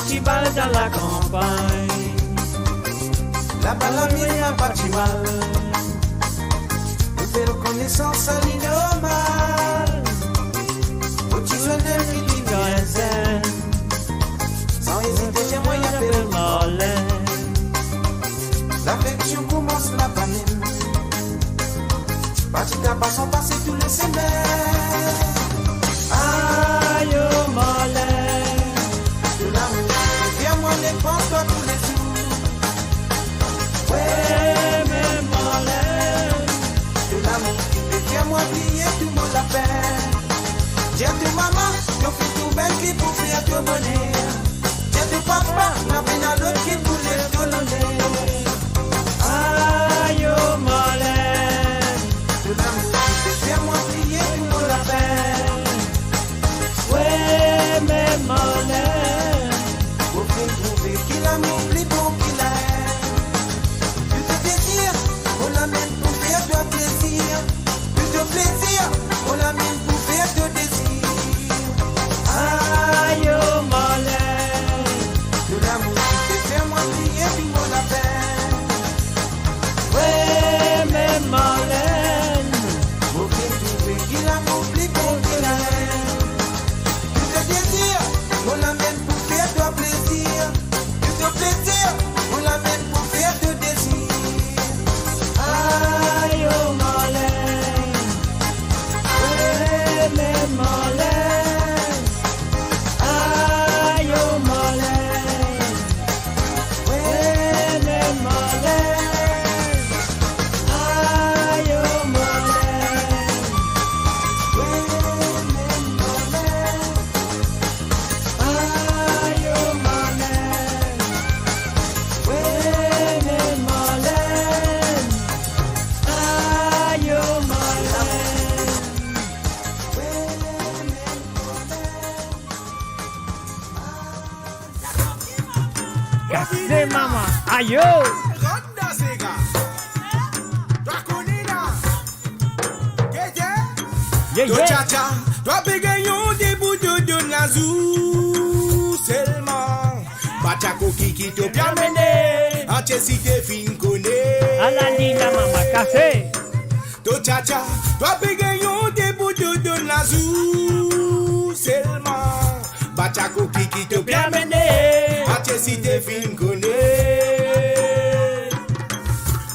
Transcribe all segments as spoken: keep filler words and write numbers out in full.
Ti bal dan lakanpagn. Laba lame pa ti mal. Nou fer konesans, sa li normal. Mo ti zwenn enn ki ti bien zenn. San ezite, dir mwa li apel Marlène. Lafeksion koumans laba mem. Parti ta pasan pase tou le semenn. Ayo Marlène, to lamour ki pe fer mwa repans twa toulezour. We, me Marlène, to lamour ki pe fer mwa bliye tou mo lapenn. Dir to mama, to finn trouv enn ki pou fer to boner. Dir to papa, napa ena lot ki pou lev to loner. Ayo Marlène, to lamour ki pe fer mwa bliye tou mo lapenn. We, me Marlène, mo finn trouve ki lamour pli bon ki laenn. Tou to dezir, mo la mem pou fer twa plezir. Tou to plezir, mo la mem pou fer to dezir. Ayo Marlène, to lamour ki pe fer mwa bliye tou mo lapenn. We, me Marlène, mo finn trouve ki lamour pli bon ki laenn. Tou to dezir, mo la mem pou fer twa plezir. Tou to plezir, mo la mem pou fer to dezir. Ayo Marlène, we, me Marlène. Ayo Marlène, we, me Marlène. Ayo Marlène, we, me Marlène. Ayo Marlène, we, me Marlène. Ayo Marlène, we, me Marlène. Kase mama, ayo. Rant dan sega. Twa kone la. Gete. Ye, to ye. Tchatcha, twa pe gagn yon de bout to donn lazour selman. Batya koki ki to pe amene, antie site finn kone. Ala li la mama kase. To tchatcha, twa pe gagn yon de bout to donn lazour selman. Batya koki ki to pe amene, antie site finn kone.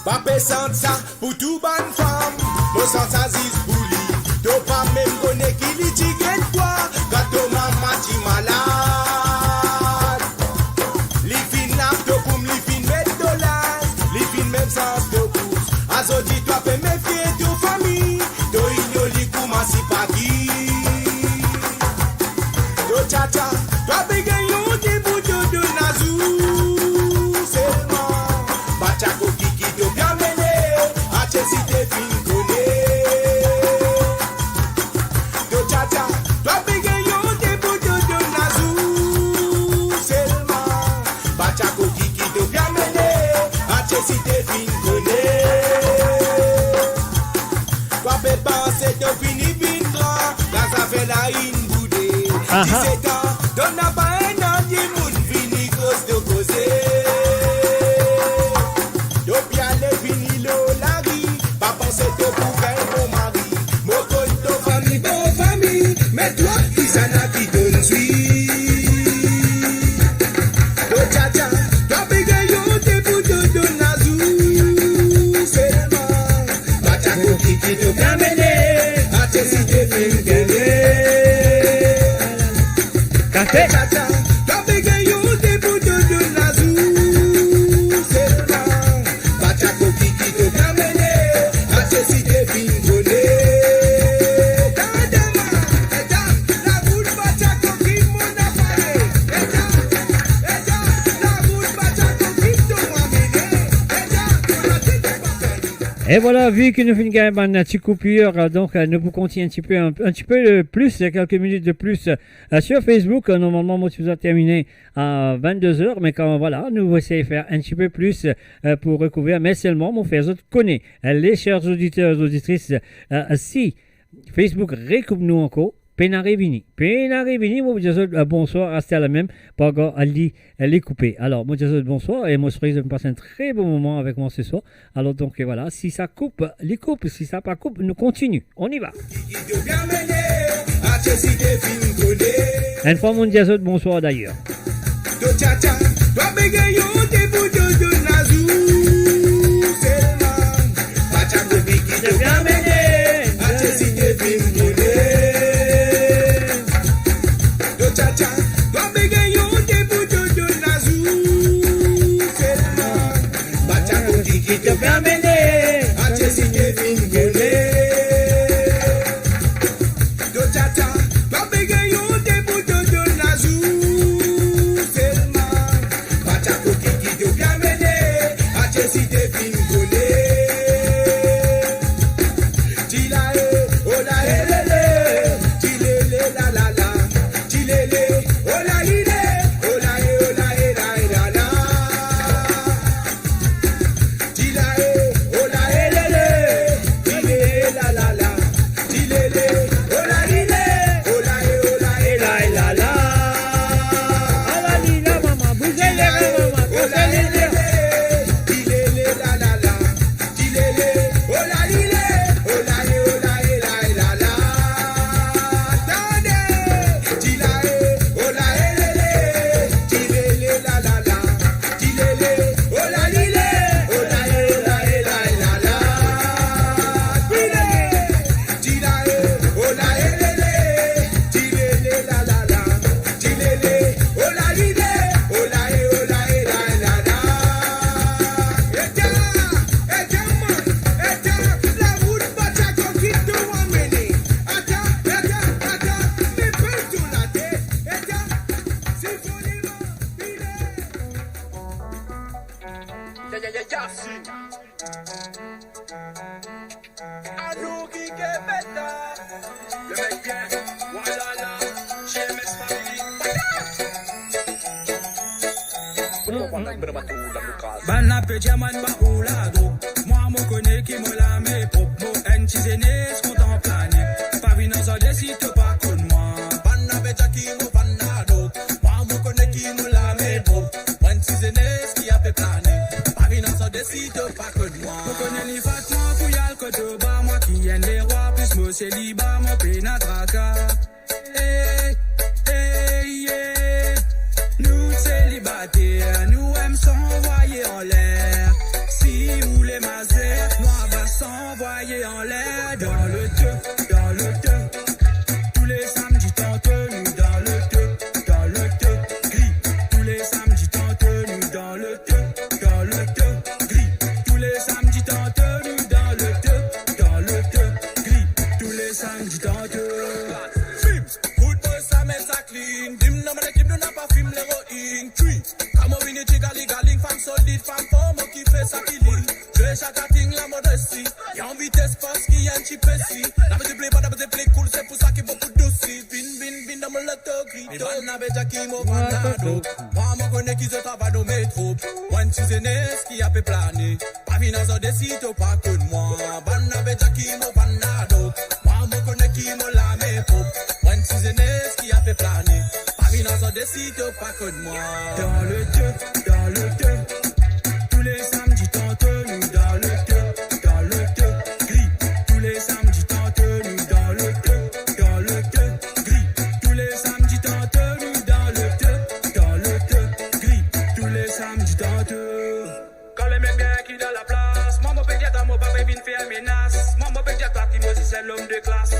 Pa pe sant sa pou tou bann fam, mo sant sa zis pou li. To pa mem kone ki li ti gagn twa, kan to mama ti malad. Li finn lav to koum, li finn met to linz, li finn mem sans to kous. Azordi twa pe mefie to fami, to ignor li kouma sipaki. To tchatcha, twa pe gagn yon de bout to donn lazour selman. Batya koki ki to pe amene, antie site finn kone. To tchatcha, twa pe gagn yon de bout to donn lazour selman. Batya koki ki to pe amene, antie site finn kone. Twa pe panse to fini vinn gran, kan zafer la inn boude. Aha. Disetan, to napa enn dimoun vini koz to koze. To pe ale vini lor lari, pa panse to pou gagn bon mari. Mo konn to fami bon fami, me twa, kisannla ki tonn swit? To tchatcha, twa pe gagn yon de bout to donn lazour selman. Batya koki ki to pe amene, antie site finn kone. Kase. To tchatcha, twa pe gagn yon de bout to donn lazour selman. Batya koki ki to pe amene, antie site finn kone. Dadama, eta, laboul batya koki mo napa le. Eta, eta, laboul batya koki to mo amene. Eta, to latet pa fini. E vwala, vi ki nou finn gagn bann ti koupir, donk, nou pou kontign enn tipe, enn, enn tipe plis, kelke minit de plis, sur Facebook. Normalman, mo ti bizin termine a vennde zer, me kan, vwala, nou esey fer enn tipe plis, pou rekouver, me selman, mo fer zot kone, les chers auditeurs, auditris, si Facebook rekoup nou ankor, Pena revini. Pena revini, mo dir zot, euh, bonswar, aster la mem, pa ankor, euh, li, euh, li koupe. Alor, mo dir zot bonswar, e mo espere zot pas enn tre bon moman avek mwa se swar. Alor, donk, euh, vwala, si sa koup, li koup, si sa pa koup, nou kontinie. On y va. Enn fwa, mo dir zot bonswar dayer. Bann la pe dir mwa pa oula drop. Mwa mo kone ki mo lame prop. Mo enn ti zenes kontan plane. Pa vinn anzorde si to pa konn mwa. Bann la pe dir ki mo bann la drop. Mwa mo kone ki mo lame prop. Mo enn ti zenes ki ape plane. Pa vinn anzorde si to pa konn mwa. Mo kone li fat mwa pou al kot to ba mwa ki enn lerwa plis mo seliba mo pena traka. Hey, hey, yeah. Nou selibater, nou enn sanvwaye anler. Si ou le mazer, nou ava sanvwaye anler dan le te, dan le te. Tou le samdi tante nou dan le te, dan le te. Gri. Tou le samdi tante nou dan le te, dan le te. Gri. Tou le samdi tante nou dan le te, dan le te. Gri. Tou le samdi tante. Fim. Kout mo sa met sa clean. Dim nou mane, dim nou napa fim leroin. Cri. Kan mo vini ti gali gali, fam solid, fam for, mo ki fer sa ki li. Zwe sa kating la mo desi. Li an vites paski enn ti pesi. La mizik pli bon, la mizik pli cool, se pou sa ki boukou dousi. Vinn, vinn, vinn dan mo loto, gri. E bann la pe dir ki mo bann la drop. Mwa mo kone ki zot ava nome trop. Mo enn ti zenes ki ape plane. Pa vinn anzorde si to pa konn mwa. Bann la pe dir ki mo bann la drop. Mwa mo kone ki mo lame prop. Mo enn ti zenes ki ape plane. Pa vinn anzorde si to pa konn mwa. Dan le te, dan le te. Tou le samdi tante nou dan le te, dan le te. Gri. Tou le samdi tante nou dan le te, dan le te. Gri. Tou le samdi tante nou dan le te, dan le te. Gri. Tou le samdi tante. Kan lemem bien ki dan laplas, mwa mo pe dir twa mo pa pe vinn fer menas. Mwa mo pe dir twa ki mo zis enn lom de klas,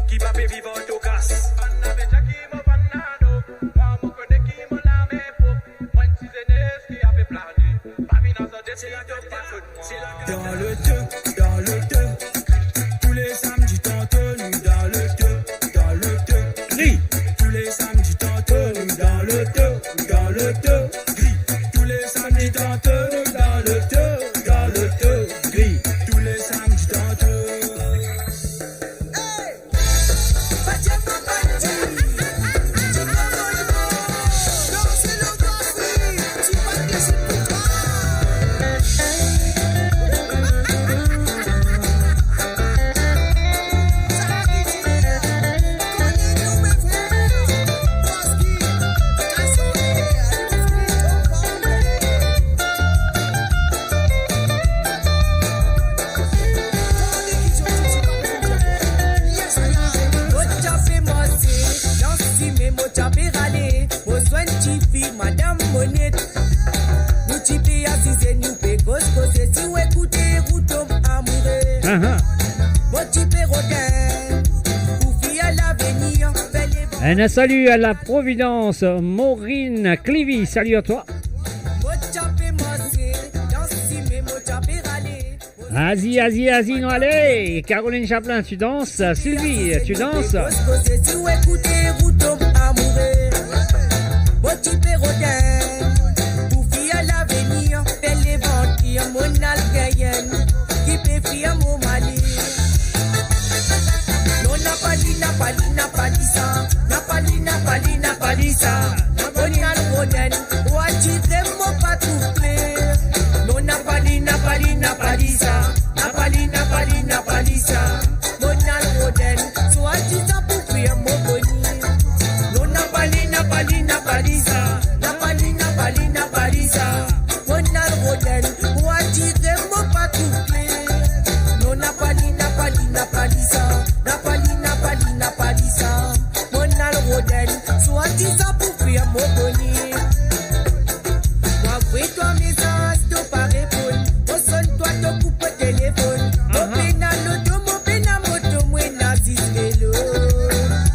ki pa pe viv an tokas. Bann la pe dir ki mo bann la drop. Mwa mo kone ki mo lame prop. Mo enn ti zenes ki ape plane. Pa vinn anzorde si to pa konn mwa. Dan le te, dan le te. Tou le samdi tante nou dan le te, dan le te. Gri. Tou le samdi tante nou dan le te, dan le te. Gri. Tou le samdi tante nou dan le te, dan le te. Gri. Tou le samdi tante. Hey! Ti pe rale, mo zwenn tifi, Madam Monet. Nou ti pe asize, nou pe koz koze, si ou ekoute, ou tom amoure. Aha. Mo ti pe roden, pou fir lavenir, fer levan. Un salut à la Providence, Maureen Clivy, salut à toi. Mo ti pe marse, dan sime, mo ti pe rale. Azi, azi, azi, nou ale. Caroline Chaplin, tu danses. Sylvie, tu danses. Koz koze, si ou ekoute, ou tom amoure. Mo ti pe roden, pou fir lavenir, fer levantir, mo nal gagn enn, ki pe fir mo male. Non, Napali, Napali, Napali sa. Napali, Napali, Napali sa. Mo nal roden, ou atire mo pa trouv kler. Non, Napali, Napali, Napali sa. Napali, Napali, Napali sa. Mo nal roden, swadizan pou fer mo boni. Non, Napali, Napali, Napali sa. Napali, Napali, Napali sa. Mo nal roden, ou atire mo pa trouv kler. Non, Napali, Napali, Napali sa. Napali, Napali, Napali sa. Mo nal roden, swadizan pou fer mo boni. Mo avoy twa mezaz, to pa reponn. Mo sonn twa, to koup telefonn. Mo pena loto, mo pena moto, mo ena zis velo.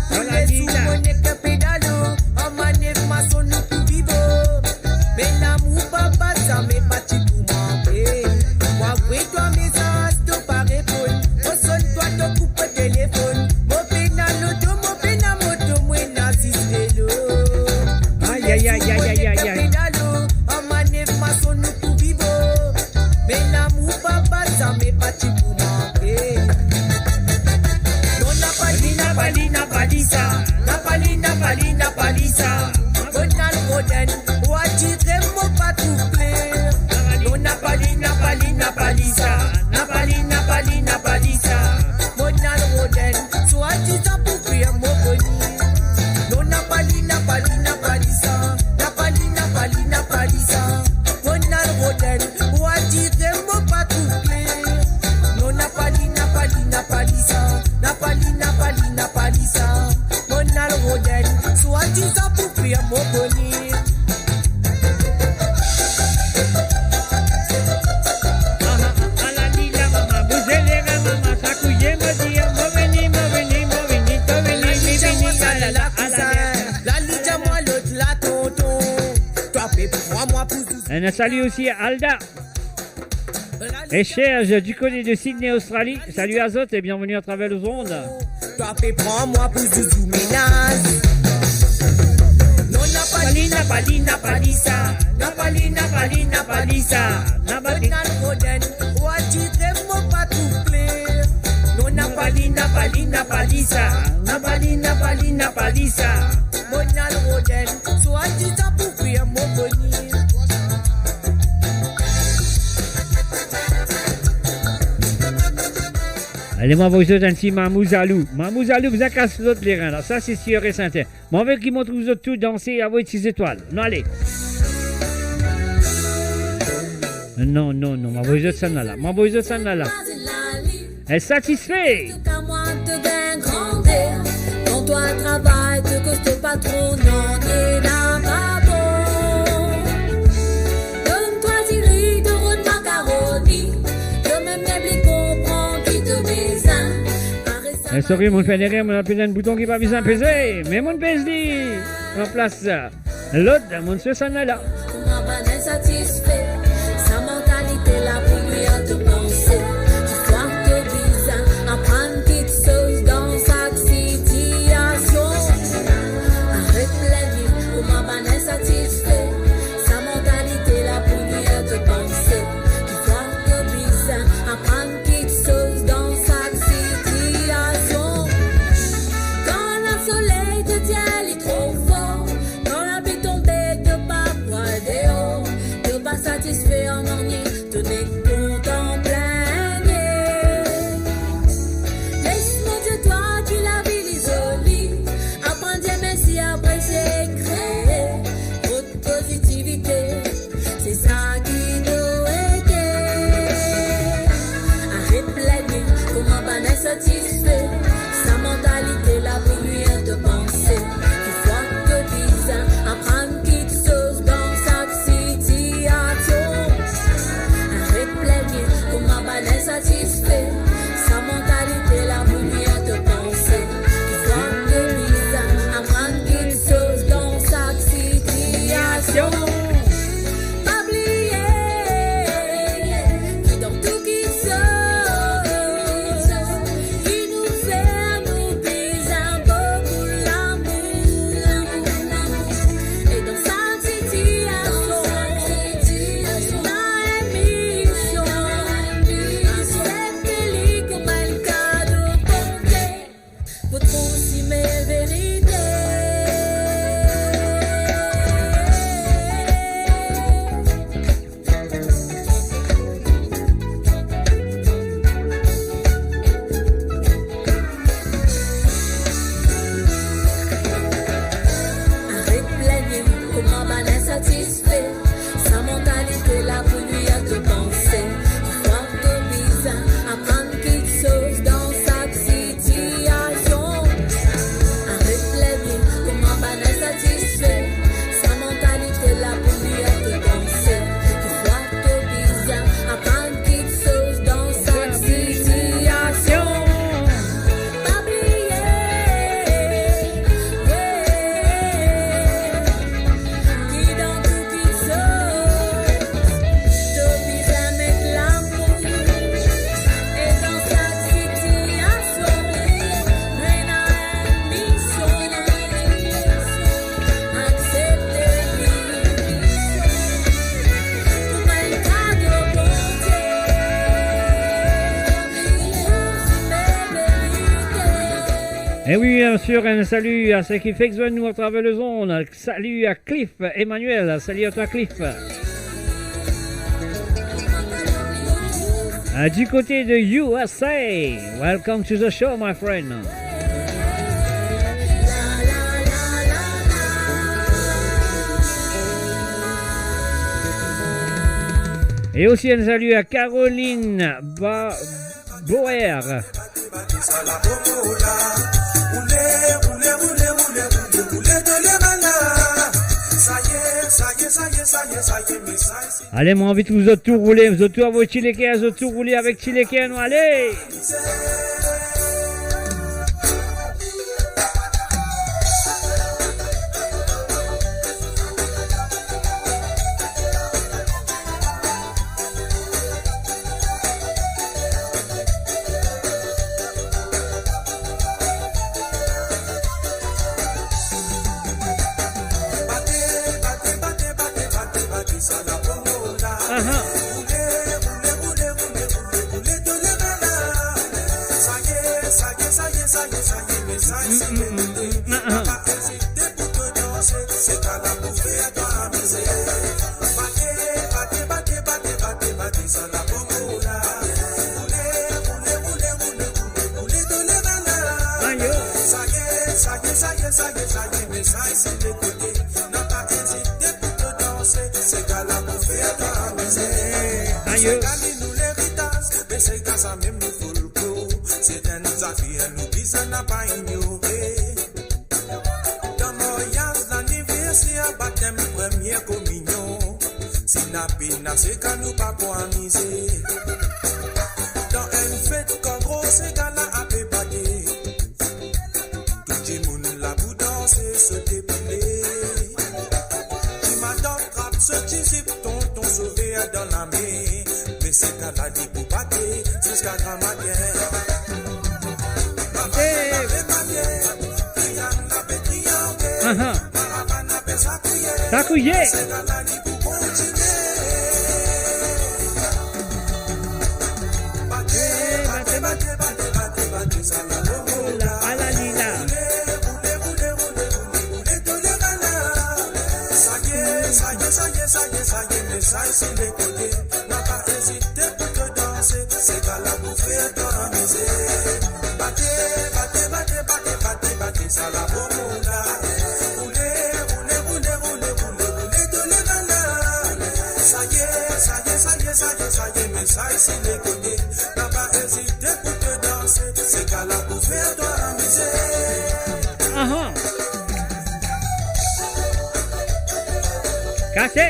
Toulezour mo nek pedalo, an manev mason nou pou vivo. Me lamour papa, zame pa ti pou manke. Mo avoy twa mezaz, to pa reponn. Mo sonn twa, to koup telefonn. Mo pena loto, mo pena moto, mo ena zis velo. Ay, ay, ay, ay, ay, ay, ay. Toulezour mo nek pedalo, an manev mason nou pou vivo. Me lamour papa, zame pa ti pou manke. Non, Napali, Napali, Napali sa. Napali, Napali, Napali sa. Mo nal roden, ou atire mo pa trouv kler. Non, Napali, Napali, Napali sa. Napali, Napali, Napali sa. Mo nal roden, swadizan pou fer mo boni. Non, Napali, Napali, Napali sa. Napali, Napali, Napali sa. Mo nal roden, ou atire mo pa trouv kler. Non, Napali, Napali, Napali sa. Napali, Napali, Napali sa. Mo nal roden, swadizan pou fer mo boni. Aha, ala li la mama, bouze lerin mama, sa kouye mo dir, mo vini, mo vini, mo vini, to vini, mi vini, ala la, ala la. Lali, dir mwa lot la, tonton. Twa pe pran mwa pou zouzou. Un salut aussi à Alda et Serge du côté de Sydney, Australie. Salut à zot et bienvenue à travers les ondes. Twa pe pran mwa pou zouzou menaz. Non, Napali, Napali, Napali sa. Napali, Napali, Napali sa. Napali. Mo nal roden, ou atire mo pa trouv kler. Non, Napali, Napali, Napali sa. Napali, Napali, Napali sa. Mo nal roden, swadizan pou fer mo boni. Ale, mo avoy zot enn ti Mamou Zalou. Mamou Zalou, bizin kas zot lerin la. Sa, se sir e serten. Mo anvi ki mo trouv zot tou danse avek ti zetwal. Nou ale. Non, non, non, mo avoy zot sannla la. Mo avoy zot sannla la. Est satisfait. Kan twa travay, to koz to patron, non, ena pa bon. Donn twa diri, to rod makaroni, to mem meb li konpran ki to bizin. Eh, sorry, mo fer iner, mo apel enn bouton ki pa bizin peze, me mo pez li an plas. Lot, mo swe sannla la. Kouma bann satisfe, sa mantalite la pou li an to panse. Kifwa to bizin aprann kiksoz dan sak sitiasion. Aret plennye, kouma bann satisfe, sa mantalite la pou li an to panse. Kifwa to bizin aprann kiksoz dan sak sitiasion. Kan lasoley to tir li tro for, kan lapli tonbe to pa pwal Si me verite. Aret plengne, kouma bann insatisfe, sa mantalite la pou nwir to panse. Kikfwa to bizin aprann kiksoz dan sak sitiasion. Aret plengne, kouma bann insatisfe, sa mantalite la pou nwir to panse. Kikfwa to bizin aprann kiksoz dan sak sitiasion. Pa bliye, yeah, ki dan tou kiksoz, to bizin met lamour. E dan sak sitiasion, nou ena enn mision, aksepte li kouma enn kado Bondie. E wi, bien sûr, un salut à ceux qui font que nous à travers les ondes. Salut à Cliff Emmanuel. Salut à toi, Cliff. Euh, du côté de U S A, welcome to the show, my friend. Et aussi un salut à Caroline Ba-, Boer. Ale, mo anvi trouv zot tou roule, zot tou avoy ti leker, zot tou roule avek ti leker, nou ale. Aha. Mm, mm, mm, mm. Aha. Ayo. Ayo. Dan maryaz, laniverser, batem, premie kominion, si ena pena seka nou pa pou amize. Dan enn fet, kan gro sega la ape bate, tou dimoun la pou danse, sote, boule. Ti madanm trap so ti zip, tonton sove dan lame, me sega la li pou bate ziska gramatin. Aha. Sakouye. Ala li la. Sa ye, sa ye, sa ye, sa ye, sa ye, mesaz si lekote. Napa ezite pou to danse, sega la pou fer twa amize. Bate, bate, bate, bate, bate, bate, sa la pou mou la. Roule, roule, roule, roule, roule, roule, to le banda. Sa ye, sa ye, sa ye, sa ye, sa ye, mesaz si lekote. Napa ezite pou to danse, sega la pou fer twa amize. Aha. Kase.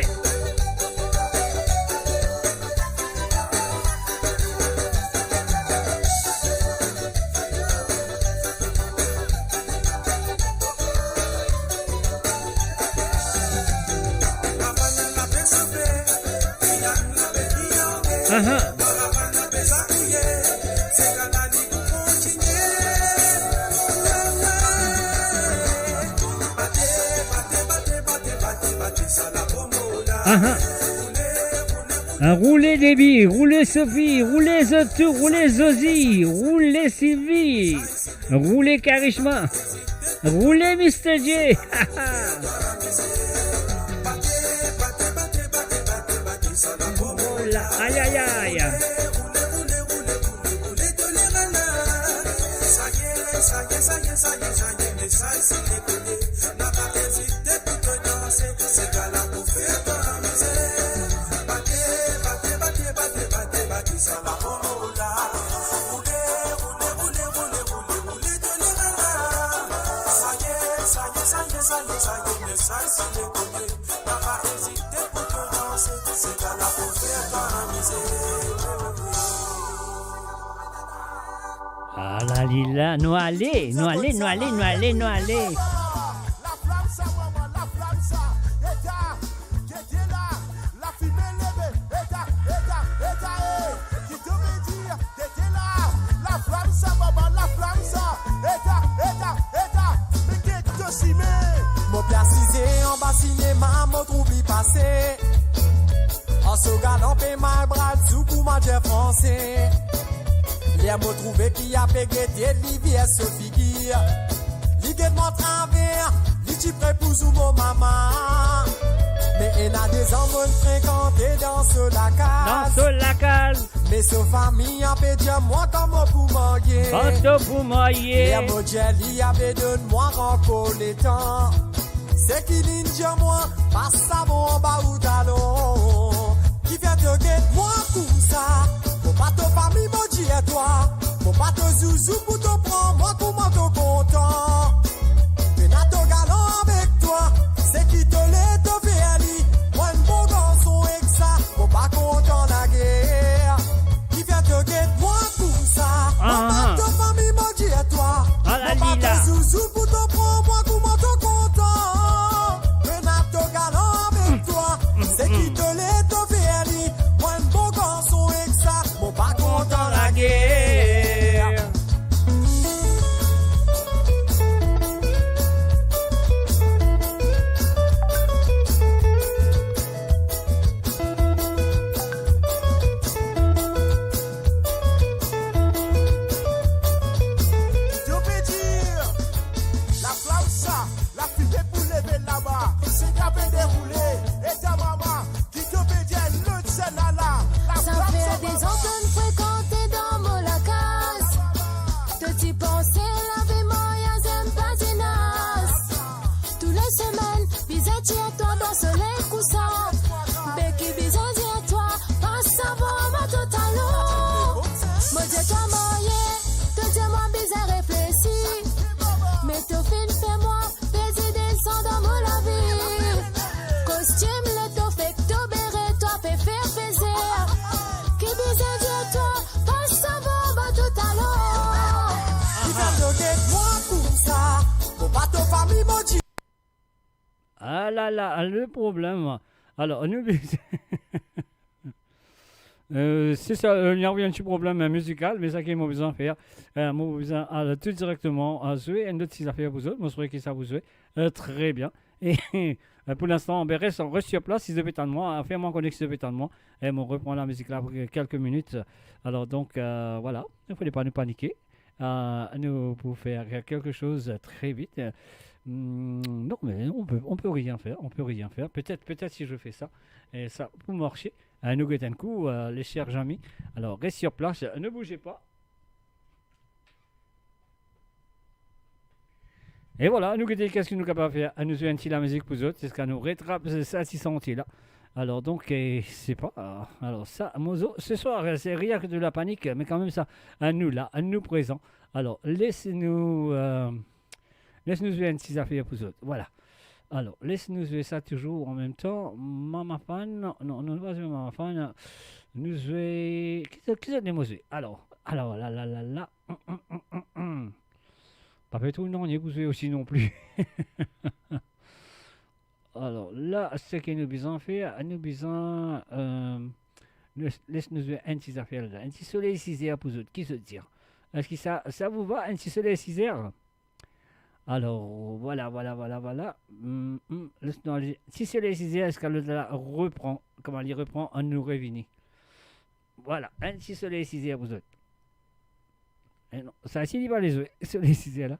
Aha. Aha. Hein, roule Debbie, roule Sophie, roule Zotou, roule Zozi, roule Sylvie. Roule Karishma. Roule Mister J. Aïe, aïe, aïe. Ah la li la, nou ale, nou ale, nou ale, nou ale, nou ale. Laflam sa, mama, laflam sa. Eta, gete la, lafime leve. Eta, eta, eta, eh. Ki to pe dir? Gete la, laflam sa, mama, laflam sa. Eta, eta, eta, me get to sime. Mo pe asize anba sinema, mo trouv li pase. An so galan pe mal bral zou kouma dir franse. Ler mo trouve ki ape gete li, vir so figir. Li get mwa traver, li ti pre pou zour mo mama. Me ena de zan mo'nn frekante dan so lakaz. Dan so lakaz. Me so fami ape dir mwa kouma pou marye. Kouma pou marye. Ler mo dir li, ape donn mwa ankor letan. Seki li'nn dir mwa, pas savon anba ou talon. Kifer to get mwa koumsa? Mo pa to fami, mo dir twa. Mo pa to zouzou pou to pran mwa kouma to kontan. Pena to galan avek twa. Seki to le to fer li. Mwa enn bon garson ek sa, mo pa kontan lager. Kifer to get mwa koumsa? Mo pa to fami, mo dir twa. Mo pa to zouzou pou to pran mwa kouma to kontan. Pena to galan avek twa. Seki to le to fer li. Mwa enn bon garson ek sa, mo pa kontan lager. Ki to pe dir? Laflam sa, lafime pou leve laba. Sega pe deroule, eta mama, ki to pe dir? Lot senn ala, laflam sa, mama. Sa fer de zan to'nn frekante dan mo lakaz. To ti panse lavi maryaz enn pazinaz. Tou le semenn, bizin tir twa dan soley kousan. Be ki bizin dir twa, pas savon anba to talon. Mo dir twa marye, to dir mwa bizin reflesi. Me to finn fer mwa perdi de zan dan mo lavi. Kostim, le to fek to bere, twa pe fer plazer. Ki bizin dir twa, pas savon anba to talon. Kifer to get mwa koumsa? Mo pa to fami, mo dir. Ah la la, le problem. Alors, nou, euh, c'est ça, euh, il y a un petit problème, euh, musical, mais ça qui est mauvais en faire. Euh, mauvais en, alors, tout directement, euh, zwe enn lot ti zafer pou zot. Mo swete ki sa pou zwe, euh, très bien. Et, euh, pour l'instant, ben, reste, reste sur place, si zot pe tann mwa, euh, fer mwa kone ki zot pe tann mwa. Et on reprend la musique là pour quelques minutes. Alors donc, euh, voilà, il ne fallait pas nous paniquer. Euh, nou pou fer quelque chose très vite. Euh, hmm, non, mais on peut, on peut rien faire, on peut rien faire. Peut-être, peut-être si je fais ça, et ça pou marse. Euh, nou get enn kou, euh, les chers amis. Alors, reste sur place, ne bougez pas. E vwala, nou gete ki nou kapav fer. Nou zwe enn ti lamizik pou zot, ziska nou retrap sa ti santi la. Alors donc, eh, c'est pas, euh, alors ça, Mozo, ce soir, c'est rien que de la panique, mais quand même ça, anou la, anou prezan. Alors, les nou, euh, les nou zwe enn ti zafer pou zot. Voilà. Alors, les nou zwe sa toujours en même temps. Mama Fan, non, non, nou pa zwe Mama Fan. Nou zwe, ki, ki zot ena mo zwe? Alors, alors, la, la, la, la. Pa pe trouv nanye pou zwe osi non pli. Alors, la, seki nou bizin fer, nou bizin, euh, les, les nou zwe enn ti zafer la. Enn ti Soley Sizer pou zot. Ki zot dir? Eski sa, ça vous va, enn ti Soley Sizer? Alors, voilà, voilà, voilà, voilà. Hmm, hmm, les nou ale, enn ti Soley Sizer, ziska lot la repran, kouma li repran, anou revini. Voilà, enn ti Soley Sizer pou zot. Eh non, sa isi li pa le zwe, so le size la.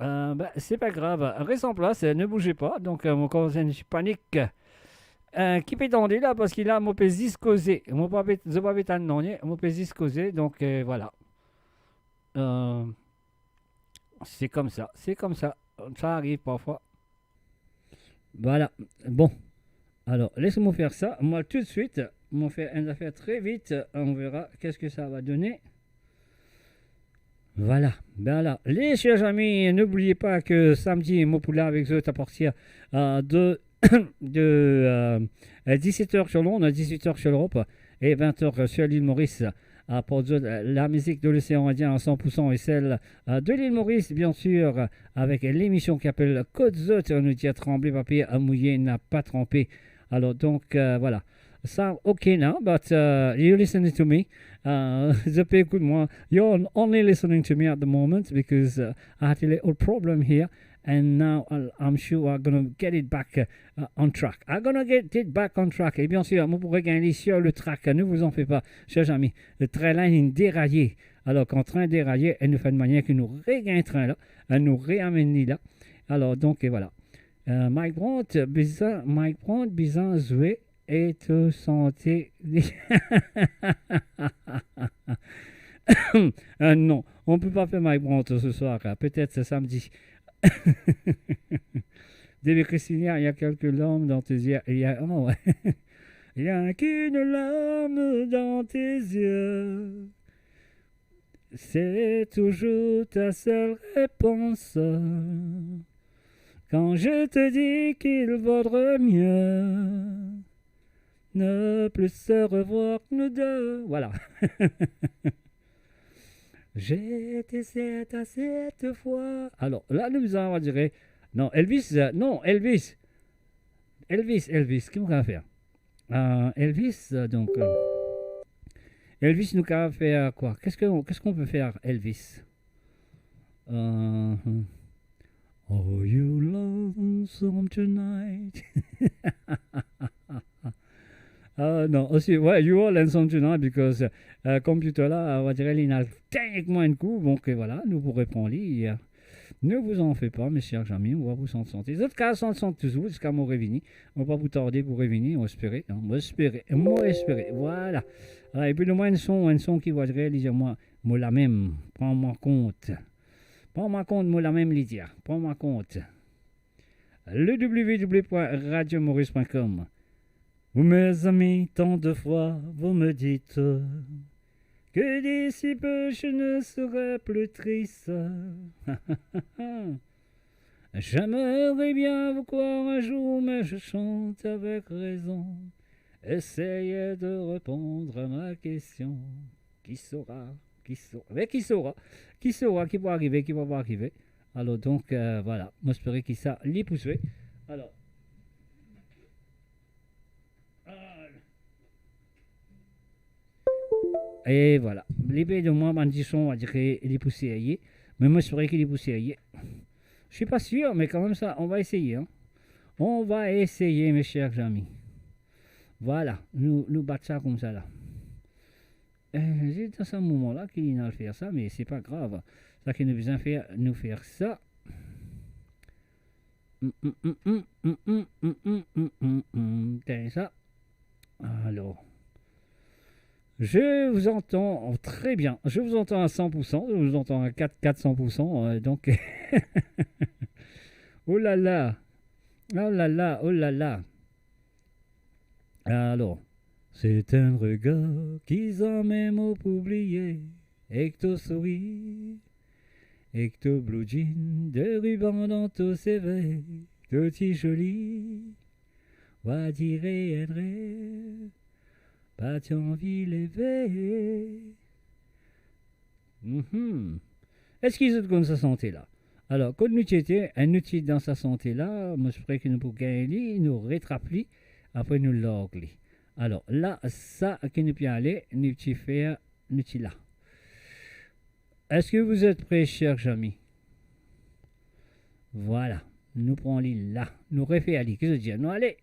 Euh, ben, c'est pas grave. Reste en place, ne bougez pas. Donc, euh, mon corps, c'est une panique. Euh, ki pe tande la, parski la, mo pe zis koze. Mo pa pe, zot pa pe tann nanye, mo pe zis koze. Donc, euh, voilà. Euh, c'est comme ça, c'est comme ça. Ça arrive parfois. Voilà. Bon. Alors, laisse-moi faire ça. Moi, tout de suite, on va faire une affaire très vite. On verra qu'est-ce que ça va donner. Voilà. Ben alors, les chers amis, n'oubliez pas que samedi, mo pou la avek zot à partir, euh, de, de, euh, dix-sept heures sur Londres, dix-huit heures sur l'Europe et vingt heures sur l'île Maurice. Aport zot, euh, la musique de l'océan Indien à cent pour cent et celle, euh, de l'île Maurice, bien sûr, euh, avec l'émission qui s'appelle Kot Zot, on nous dit à trembler, papier à mouiller n'a pas trempé. Alors donc, euh, voilà. Sound okay now, but, uh, you listening to me. Uh, zot pe ekout mwa. You're only listening to me at the moment because, uh, I had a little problem here, and now I'll, I'm sure I'm gonna get it back, uh, on track. I'm gonna get it back on track. Et bien sûr, mo pou regagn li sur le track. Ne vous en faites pas, chers amis. Le train-là, il déraillé. Alors, quand train déraillé, elle nous fait de manière que nous regagnons train-là, elle nous réamène là. Alors, donc, et voilà. Euh, Mike Brandt, bizin, Mike Brandt, bizin zwe e to sante. Euh, non, on peut pas faire Mike Brandt ce soir, hein. Peut-être ce samedi. David Christinia, il y a quelques larmes dans tes yeux. Il y a, oh, ouais. Il y a qu'une larme dans tes yeux. C'est toujours ta seule réponse. Quand je te dis qu'il vaudrait mieux ne plus se revoir que nous deux. Voilà. J'étais sept à cette fois. Alors, là, nous allons dire, non, Elvis, euh, non, Elvis. Elvis, Elvis, ki nou kav fer? Euh, Elvis, euh, donc, euh, Elvis, nou kav fer quoi? Qu'est-ce que, qu'est-ce qu'on peut faire, Elvis? Euh, are you lonesome tonight? Ah, non, aussi, ouais, you are lonesome tonight because, euh, computer la, on va dire, il a tellement de coups, donc, euh, voilà, nou pou repran li, euh, Ne vous en faites pas, mes chers amis, on va vous chanter. Zot kav sant, sant touzour, ziska mo revini. Mo pa pou tarde pou revini, mo espere, hein, mo espere, mo espere. Voilà. Ala, epi nou mwa enn son, enn son ki va dir, li dir mwa, mo la mem, pran mwa kont. Pran mwa kont, mo la mem, li dir, pran mwa kont. Le w w w point radio maurice point com. Vous, mes amis, tant de fois, vous me dites que d'ici peu, je ne serai plus triste. J'aimerais bien vous croire un jour, mais je chante avec raison. Essayez de répondre à ma question. Qui saura, qui saura, mais qui saura, qui saura, ki pou arive, ki pa pou arive. Alors donc, euh, voilà, mo espere ki sa li pou zwe. Alors, e voilà. Li pe donn mwa bann dison, on va dire ke li pou serye. Me mo espere ke li pou serye. Je suis pas sûr, mais quand même ça, on va essayer, hein. On va essayer, mes chers amis. Voilà, nou, nou bat sa koumsa la. Euh, c'est dans ce moment-là qu'il a fait ça, mais c'est pas grave. Ça ki nou bizin fer, nou fer sa. Mm, mm, mm. Tien sa. Alors, je vous entends très bien. Je vous entends à cent pour cent. Je vous entends à quatre, quatre cents pour cent, euh, donc, oh là là. Oh là là, oh là là. Alors, c'est un regard qui amène à oublier. Ek to souri, ek to blue jean, de ruban dan to seve, to ti zoli, on dirait un rêve, pa ti anvi leve. Mhm. Eski zot konn sa sante la? Alor, kot nou ti ete, nou ti dan sa sante la, mo espere ke nou pou gagn li, nou retrap li, apre nou larg li. Alor, la, sa ki nou pe ale, nou ti fer, nou ti la. Est-ce que vous êtes prêts, chers amis? Voilà. Nou pran li la. Nou refer li. Ki zot dir? Nou ale.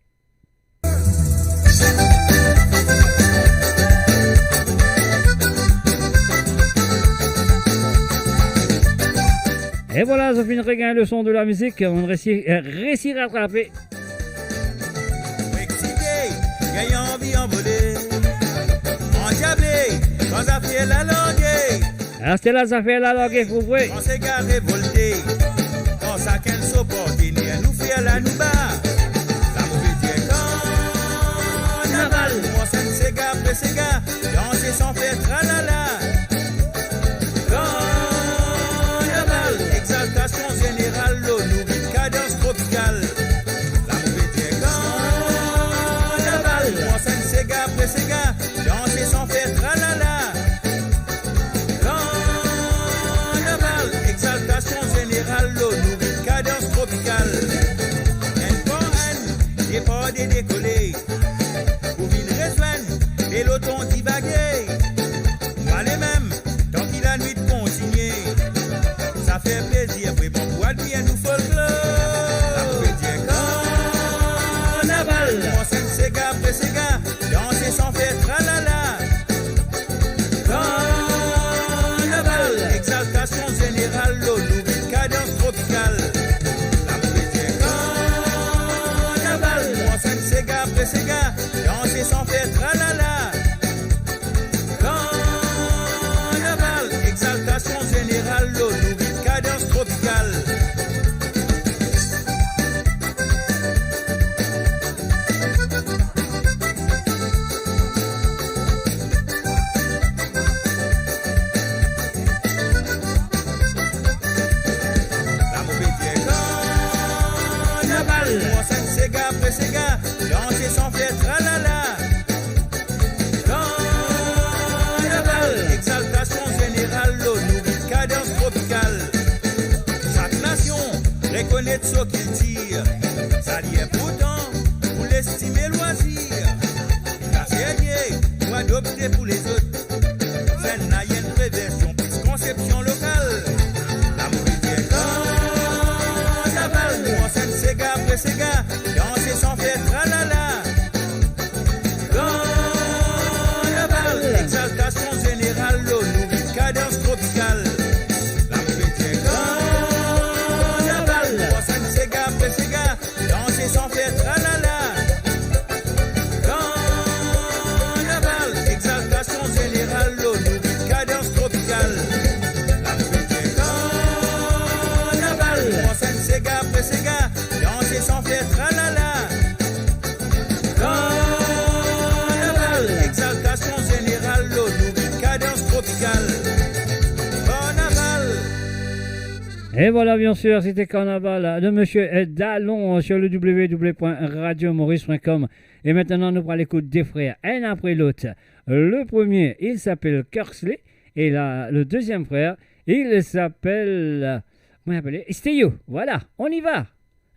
E vwala, zot finn regagn le son de la mizik, nou resi, eh, resi ratrape. Eksite, gagn anvi anvole, andiable, kan zafer la large. Aster la zafer la large pou vre. Kan sega revolte, kan sakenn so partener, nou fer la nou ba. Sa mo pe dir karnaval, nou ansenn sega apre sega, danse san fer tralala. Karnaval, exaltasion zeneral, lor nou bit kadans tropikal. Sa mo pe dir karnaval, nou ansenn sega apre sega, danse san fer tralala. Karnaval, exaltasion zeneral, lor nou bit kadans tropikal. Enn par enn, depar de dekole, pou vinn rezwenn peloton divage. Nou ale mem, tan ki lanwit kontinie. Sa fer plezir vreman pou admir nou folklor. Sa mo pe dir karnaval, nou ansenn sega apre sega, danse san fer tralala. Karnaval, exaltasion zeneral, lor nou bit kadans tropikal. Sa mo pe dir karnaval, nou ansenn sega apre sega, danse san fer tralala. Karnaval, exaltasion zeneral, lor nou bit kadans tropikal. Sa mo pe dir karnaval, nou ansenn sega apre sega, danse san fer tralala. Karnaval, exaltasion zeneral, lor nou bit kadans tropikal. Sak nasion rekonet so kiltir, sa li inportan pou lestime lwazir. Sa serye, nou adopte pou lezot. Sa ena enn preversion plis konsepsion lokal. Sa mo pe dir karnaval, nou ansenn sega apre sega, danse san fer tralala. Karnaval, exaltasion zeneral, lor nou bit kadans tropikal. Sa mo pe dir karnaval, nou ansenn sega apre sega, danse san fer tralala. Karnaval, exaltasion zeneral, lor nou bit kadans tropikal. Sa mo pe dir karnaval, nou ansenn sega apre sega, danse san fer tralala. Karnaval, exaltasion zeneral, lor nou bit kadans tropikal. Karnaval. Et voilà, bien sûr, c'était Carnaval de Monsieur Dalon sur le w w w point radio maurice point com. Et maintenant, nous allons écouter deux frères, un après l'autre. Le premier, il s'appelle Kersley. Et là, le deuxième frère, il s'appelle, comment il s'appelle ? Stéo. Voilà, on y va.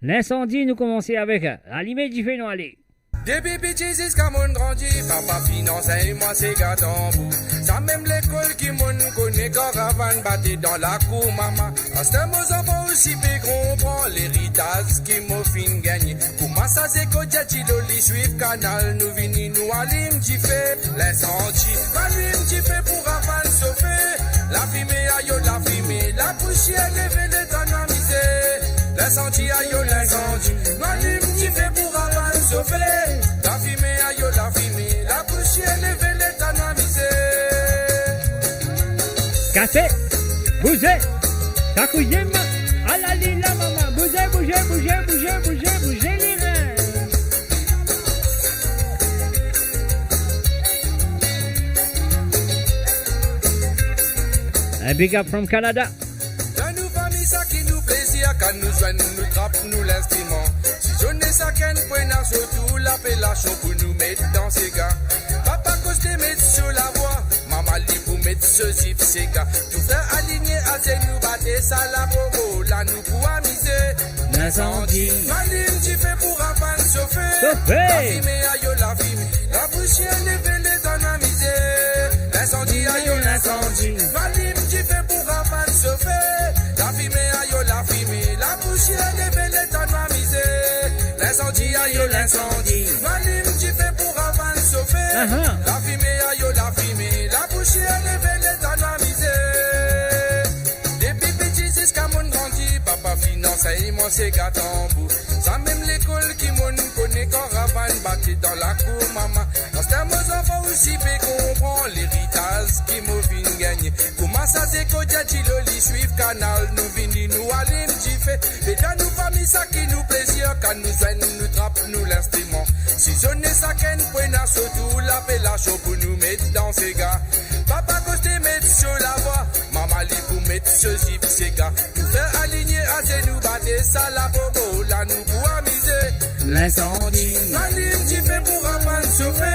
L'incendie, nous commençons avec, euh, alime dife, nou ale. Depi piti ziska monn grandi, papa finn ansegn mwa sega tanbou. Sa mem lekol ki monn kone, karavann bate dan lakour mama. Aster mo zanfan osi pe konpran leritaz ki mo finn gagne. Kouma sa zeko djadji loli swiv kanal, nou vini nou alim dife. Linsandi, alim dife pou ravann sofe. Lafime ayo lafime, lapousier leve letan nou amize. Linsandi ayo linsandi, nou alim dife pou ravann sofe. Lafime ayo lafime, lapousier leve letan nou amize. Kase, bouze, kakouyem, alali la mama, bouze, bouze, bouze, bouze, bouze, bouze lirin. A big up from Canada. Dan nou fami sa ki nou plezir, kan nou zwenn nou trap nou linstriman. Si zone sakenn pwena so tour lapelasion pou nou met dan sega. Papa Koste met so lavwa, mama li pou met so zip sega. Tou fer alinie azenou, bate sa labobo la nou pou amize. Linsandi, alim dife pou ravann sofe. Sofe. Lafime ayo lafime, lapousier leve letan nou amize. Linsandi ayo linsandi, alim dife pou ravann sofe. Lafime ayo lafime, lapousier leve letan nou amize. Linsandi ayo linsandi, alim dife pou ravann sofe. Aha. Lafime ayo lafime, lapousier leve letan nou amize. Depi piti ziska monn gran Ansegn mwa sega tanbou. Sa mem lekol ki monn kone Karavann bate dan lakour mama. Aster mo zanfan osi pe konpran leritaz ki mo finn gagne. Kouma sa Zeko Djadji Loli swiv kanal, nou vini, nou alim dife. Pe dan nou fami sa ki nou plezir, kan nou zwenn, nou trap nou linstriman. Sizone sakenn, pran so tour, lapelasion pou nou met dan sega. Papa Koste met so lavwa, mama li pou met so zip sega. Nou fer alinie, azenou bate, sa labobo la nou pou amize. Linsandi. Nou alim dife pou Karavann sofe.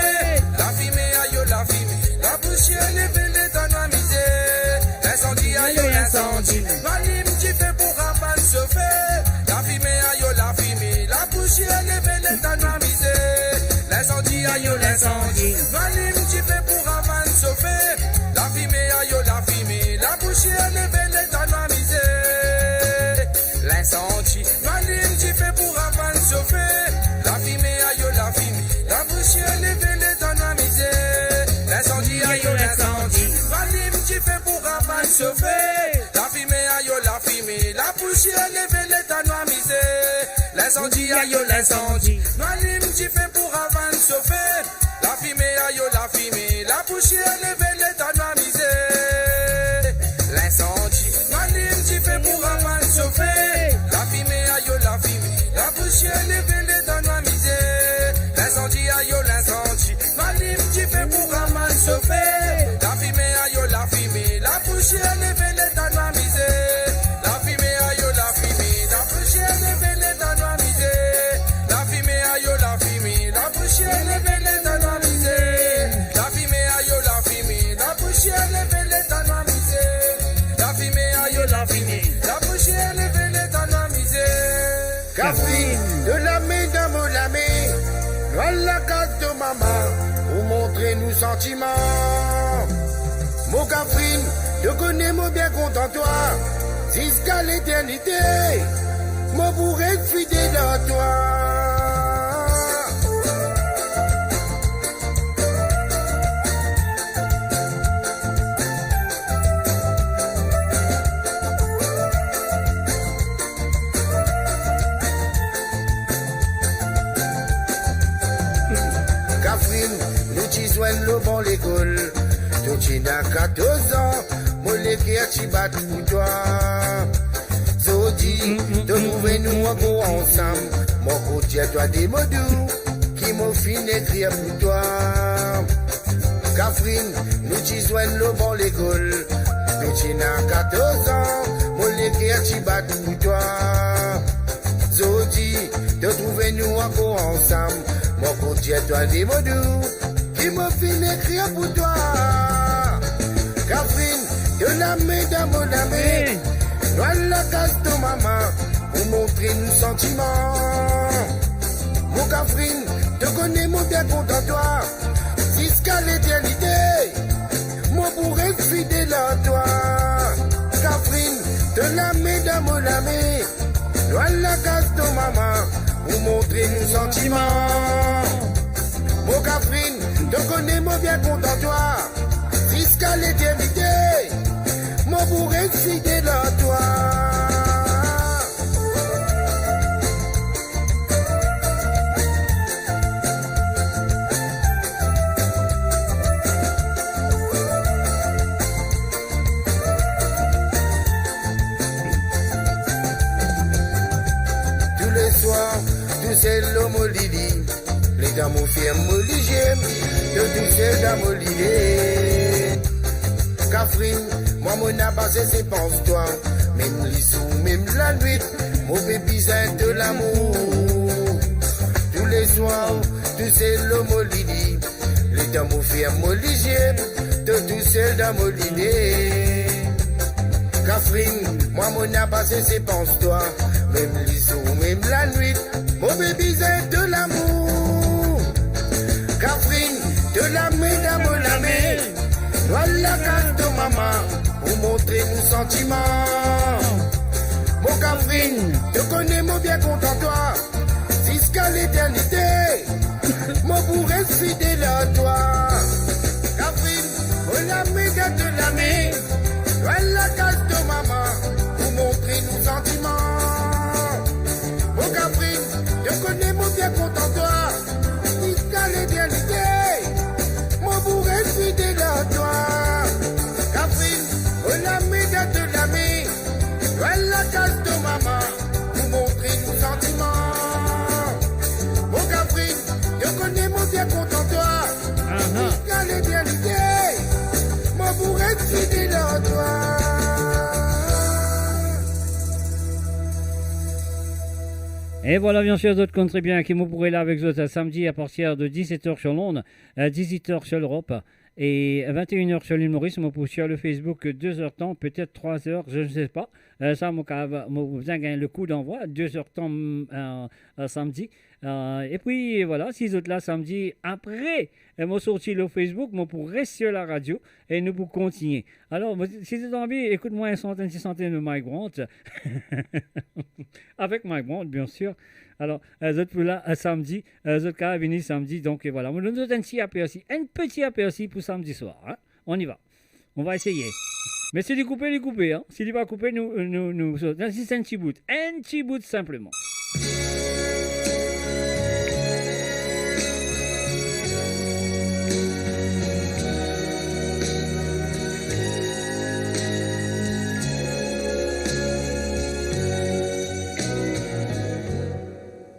Lafime, ayo lafime, lapousier leve, letan nou amize. Linsandi, ayo linsandi. Nou alim dife pou Karavann sofe. Lafime, ayo lafime, lapousier leve, letan nou amize. Linsandi, ayo linsandi. Nou alim dife pou Karavann sofe. Lafime, ayo lafime, lapousier leve, letan nou amize. Linsandi. Nou alim dife pou Karavann sofe. Lafime, ayo lafime, lapousier leve, letan nou amize. Linsandi, ayo linsandi. Nou alim dife pou Karavann sofe. Lafime, ayo lafime, lapousier leve, letan nou amize. Linsandi, ayo linsandi. Nou alim dife pou Karavann sofe. Lafime, ayo lafime, lapousier leve, letan nou amize. Linsandi. Nou alim dife pou Karavann sofe. Lafime, ayo lafime, lapousier leve, letan nou amize. Linsandi, ayo linsandi. Nou alim dife pou Karavann sofe. Lafime, ayo lafime, lapousier leve, letan nou amize. Lafime, ayo lafime, lapousier leve, letan nou amize. Lafime, ayo lafime, lapousier leve, letan nou amize. Lafime, ayo lafime, lapousier leve, letan nou amize. Lafime, ayo lafime, lapousier leve, letan nou amize. Kafrine, to lame dan mo lame, nou al lakaz to mama pou montre nou santiman. Mo Kafrine, to kone mo bien kontan twa, ziska leternite, mo pou res fidel ar twa. Kafrine, nou ti zwenn lor ban lekol, to ti ena katorz an, mo leker ti bat pou twa. Zordi, to trouve nou ankor ansam, mo pou dir twa de mo dou, ki mo finn ekrir pou twa. Kafrine, nou ti zwenn lor ban lekol, to ti ena katorz an, mo leker ti bat pou twa. Zordi, to trouve nou ankor ansam, mo pou dir twa de mo dou, ki mo finn ekrir pou twa. Kafrine, to lame dan mo lame, nou al lakaz to mama pou montre nou santiman. Mo Kafrine, to kone mo bien kontan twa, ziska leternite, mo pou res fidel ar twa. Kafrine, to lame dan mo lame, nou al lakaz to mama pou montre nou santiman. Mo Kafrine, to kone mo bien kontan twa, ziska leternite, mo pou res fidel ar twa. Touleswar, tousel lor mo lili, letan mo ferm mo lizie, to tousel dan mo lide. Kafrine, mwa mo napa sese pans twa, mem lizour, mem lanwit, mo pe bizin to lamour. Touleswar, tousel lor mo lili, letan mo ferm mo lizie, to tousel dan mo lide. Kafrine, mwa mo napa sese pans twa, mem lizour, mem lanwit, mo pe bizin to lamour. Kafrine, to lame dan mo lame, nou al lakaz to mama pou montre nou santiman. Mo Kafrine, to kone mo bien kontan twa, ziska leternite, mo pou res fidel ar twa. Kafrine, mo lame dan to lame, nou al lakaz to mama pou montre nou santiman. Et voilà, bien sûr, zot konn tre bien ki mo pou rete la avek zot, euh, samedi à partir de dix-sept heures sur l'onde, euh, dix-huit heures sur l'Europe et vingt et une heures sur l'île Maurice. Mo pou sur le Facebook, euh, deux heures de temps, peut-être trois heures, je ne sais pas. Euh, sa, mo kav-, mo bizin gagn le coup d'envoi, deux heures de temps, euh, euh, samedi. Euh, et puis, voilà, si zot la samedi, après, euh, mo sorti le Facebook, mo pou res sur la radio et nou pou kontigne. Alors, mo, si zot anvi, ekout mwa, enn sant-, enn ti santen de Mike Brandt. Avec Mike Brandt, bien sûr. Alors, euh, zot pou la, euh, samedi, euh, zot kav vini samedi. Donc, euh, voilà. Mo donn zot enn ti apersi, enn peti apersi pou samedi soir, hein. On y va. On va essayer. Me si li koupe, li koupe, hein. Si li pa koupe, nou, nou, nou, non, zis enn ti bout. Enn ti bout, sinpleman.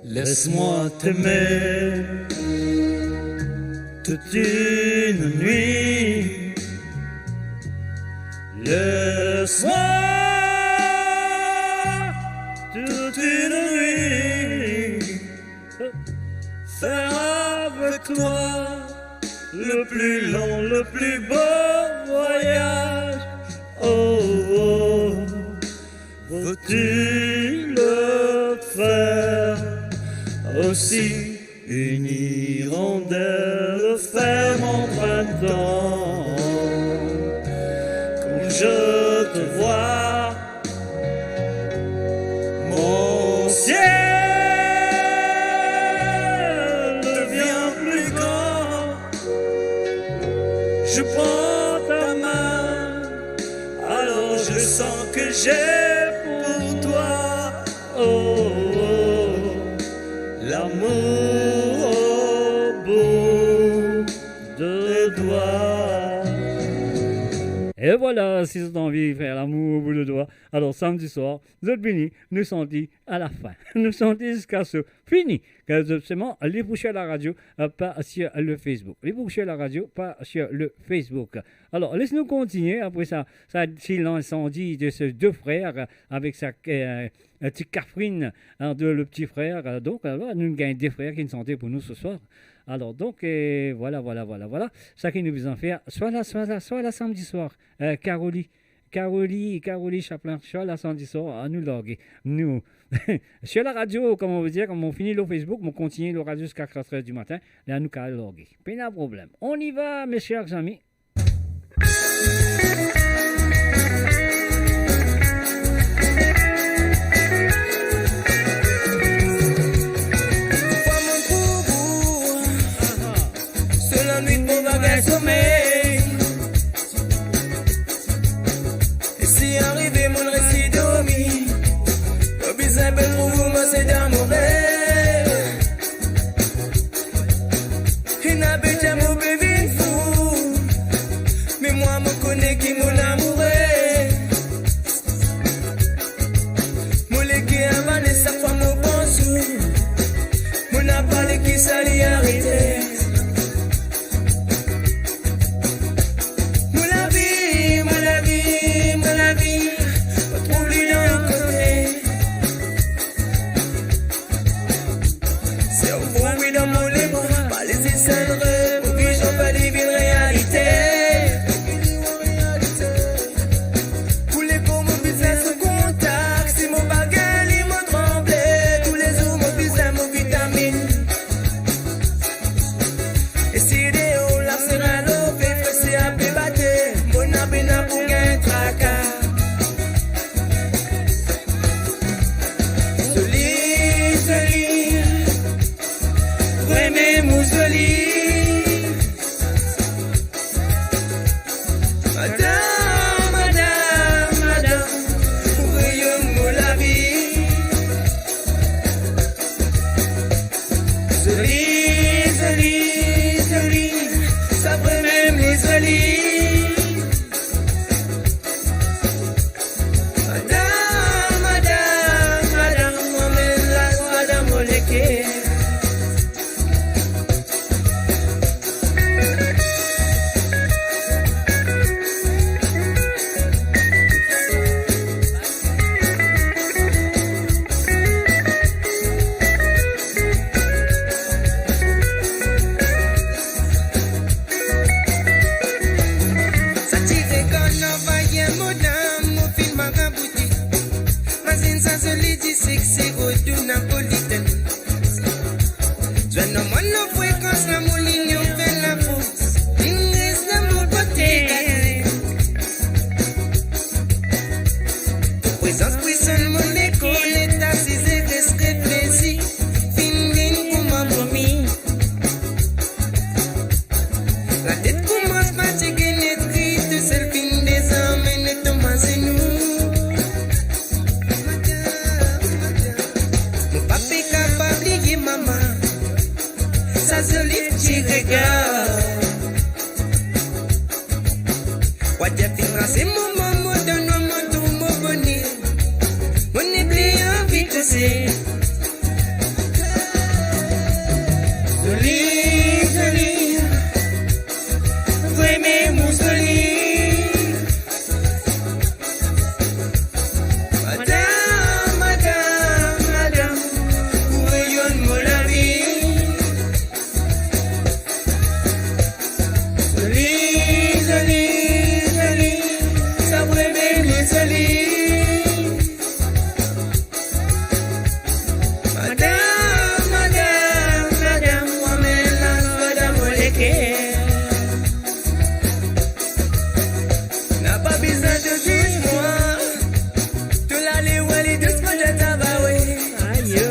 Laisse-moi t'aimer toute une nuit. Laisse-moi toute une nuit faire avec toi le plus long, le plus beau voyage. Oh, oh. Veux-tu le faire aussi? Une hirondelle fait mon printemps. Quand je te vois, mon ciel devient plus grand. Je prends ta main, alors je sens que j'ai pour toi, oh, oh, l'amour au bout de doigts. E vwala, si zot anvi fer lamour o bout de dwa, alor samdi swar, zot vini, nou santi alafin. Nou santi ziska so fini. Ke zot selman, li pou sir laradio, euh, pa sir le Facebook. Li pou sir laradio, pa sir le Facebook. Alor, les nou kontinie apre sa, sa ti linsandi de se de frer, euh, avek sa, euh, ti kafrinn, hein, de le pti frer. Euh, donk, alor, nou gagn de frer ki sante pou nou se swar. Alor, donk, euh, vwala, vwala, vwala, vwala. Sa ki nou bizin fer, swa la, swa la, swa la samdi swar, euh, Karoli, Karoli, Karoli Chaplin, swa la samdi swar, a nou large. Nou, sir laradio, kouma nou dir, kouma nou fini lor Facebook, nou kontinie lor radio ziska kat er di matin, la nou kav large. Pena problem. On y va, mes chers amis. Fwa mo trouv ou, se lanwit mo pa gagn somey. E si arive mo resi dormi, mo bizin pe trouv ou, mo se dan mo rev. Ena be tir mo pe vinn fou, me mwa mo kone ki mo lamoure. Mo leker avale sak fwa mo pans ou, mo napa le ki sa li arete. Mo lavi, mo lavi, mo lavi, mo trouv li dan kote. Servo mi dan mo lebra, pa les esendre, pou ki zan pa li vinn realite. Pou lekor mo bizin so kontak, si mo pa gagn li mo tranble, toulezour mo bizin mo vitaminn. Sa zoli disek se Rodou Napolitan. Zwenn nou mwa lor frekans lamour linyon fer lafors. Vinn res dan mo kote gate. To prezans pwison mo lekor, leta size res reflesi. Finn vinn kouma momi. Latet koumans fatige, net kriy tousel, finn dezorme net tom azenou. Mo pa pe kapav bliye mama, sa zoli ti regar. Wadia finn rase mo manman dan nwa, mo tou mo bone. Mo nepli anvi touse. Zoli, zoli, vremem ou zoli. Madam, madam, madam, ou reyonn mo lavi. Zoli, zoli, zoli, sa vremem li zoli. Madam, madam, madam, mwa mem lazwa dan mo leker. Napa bizin to ziz mwa. To lale wali dousman, to travay. Ayo.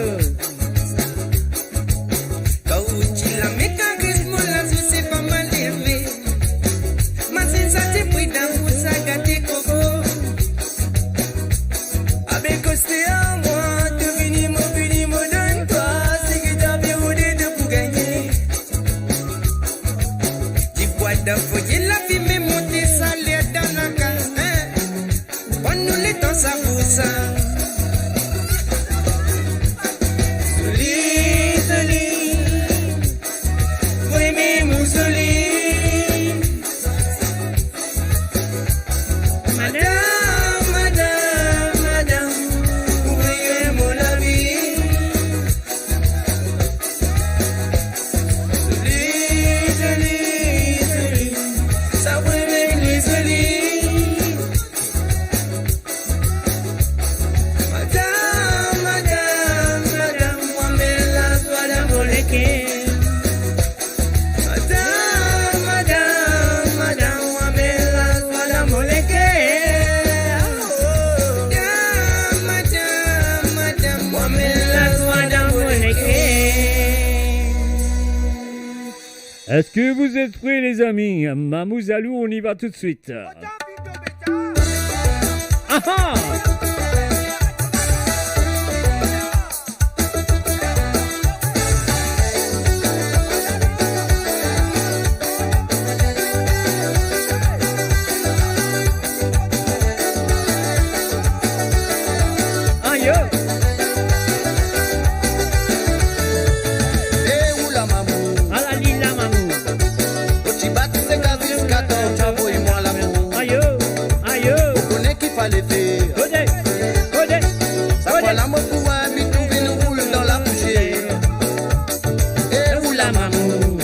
Kan ou ti lame kares mo, lazour se pa mal eve. Mazinn sa ti pridan pou sa gate koko. Abe koste a mwa, to vini, mo vini, mo donn twa, seki to ave rode to pou gagne. Divwar dan foye, lafime monte, saler dan lakaz, eh. Pran nou letan sa pou sa. Zoli, zoli, vremem ou zoli. Madam, madam, madam, ou reyonn mo lavi. Zoli, zoli, zoli, sa vremem li zoli. Madam, madam, madam, mwa mem lazwa dan mo leker. Madam, madam, madam, mwa mem lazwa dan mo leker. Madam, madam, madam, mwa mem lazwa dan mo leker. Est-ce que vous êtes prêts, les amis? Mamou Zalou, on y va tout de suite. Ah ah! Ayo! Eh, ou la, mamou. Ala li la, mamou. Ou ti bat se gaz ziska tan ou ti avoy mwa lamour. Ayo, ayo. Ou kone ki fale fer. Kone, kone, sa kone. Fwa la mo pou enn bit ou vinn roul dan lapousier. Eh, ou la, mamou.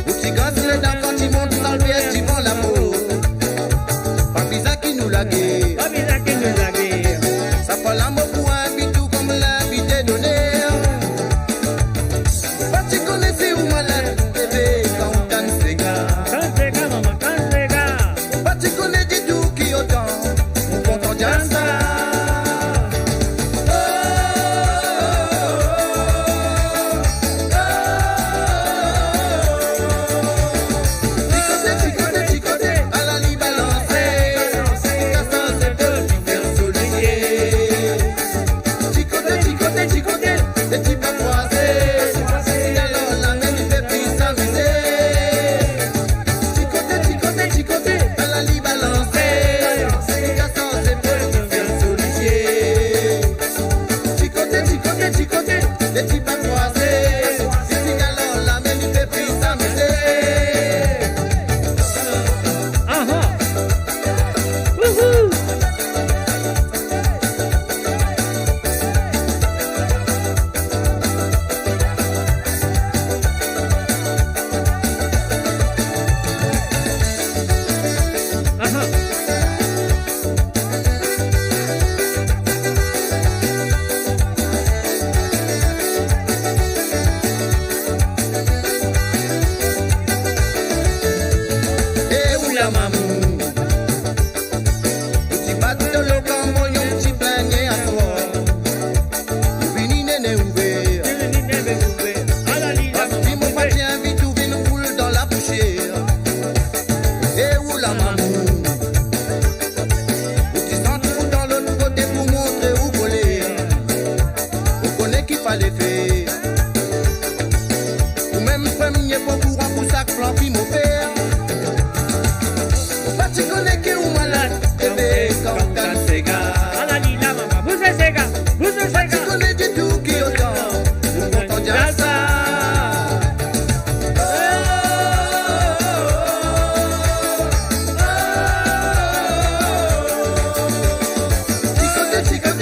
Ou ti gras ledan kan ti mont salviyet divan lamor. Pa bizin ki nou lage. Pa bizin ki nou lage. Sa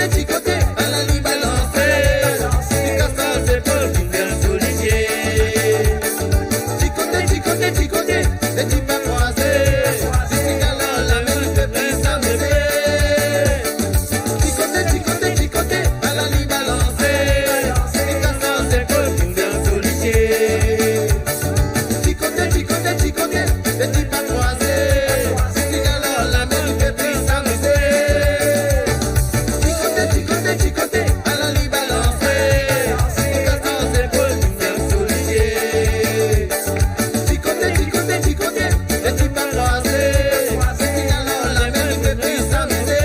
Ti kote, ala li balanse, li kas zepol, li fer solisie. Ti kote, ti kote, ti kote, le ti pa krwaze, li ti galan lame, li pe plis amize. Ti kote, ti kote, ti kote, ala li balanse, li kas zepol, li fer solisie. Ti kote, ti kote, ti kote, le ti pa krwaze, li ti galan lame, li pe plis amize. Ti kote, ti kote, ti kote, ala li balanse, li kas zepol, li fer solisie. Ti kote, ti kote, ti kote, le ti pa krwaze, li ti galan lame, li pe plis amize.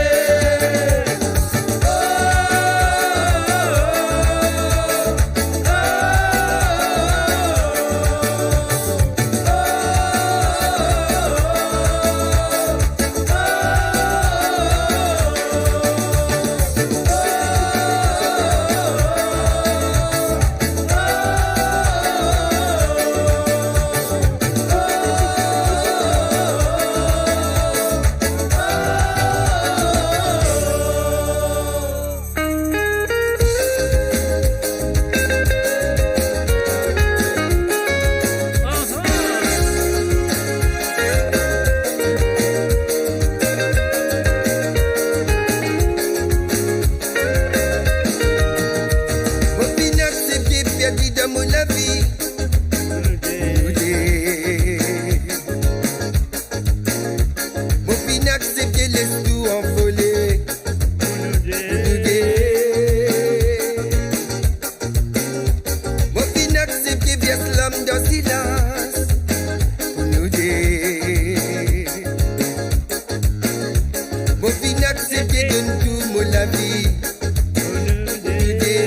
Mo finn aksepte perdi dan mo lavi. Mo finn aksepte les tou anvole. Mo finn aksepte vers larm dan silans pou nou de. Mo finn aksepte donn tou mo lavi pou nou de.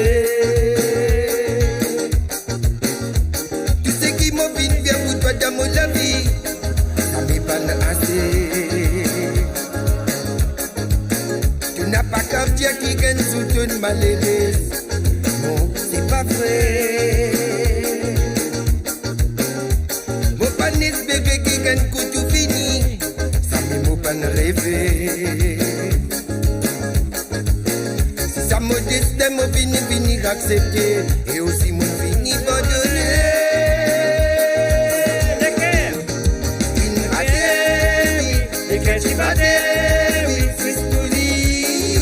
Tou seki mo finn fer pou twa dan mo lavi, sa me bann ase. To napa kav dir kikenn sou tonn malerez. Non, se pa vre. Mo pa'nn espere kikenn kout ou fini, samem mo pa'nn reve. Si sa mo destin, mo fini, fini aksepte, e osi mo fini abandone. Inn bate, wi, leker ti bate, wi, zis pou li,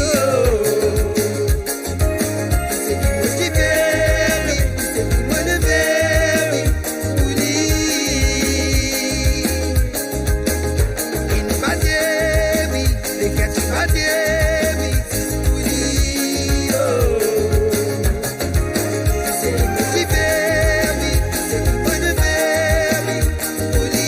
oh. Seki mo ti fer, wi, seki mo neve, wi, pou li. Inn bate, wi, leker ti bate, wi, zis pou li, oh. Seki mo ti fer, wi, seki mo neve, wi, pou li.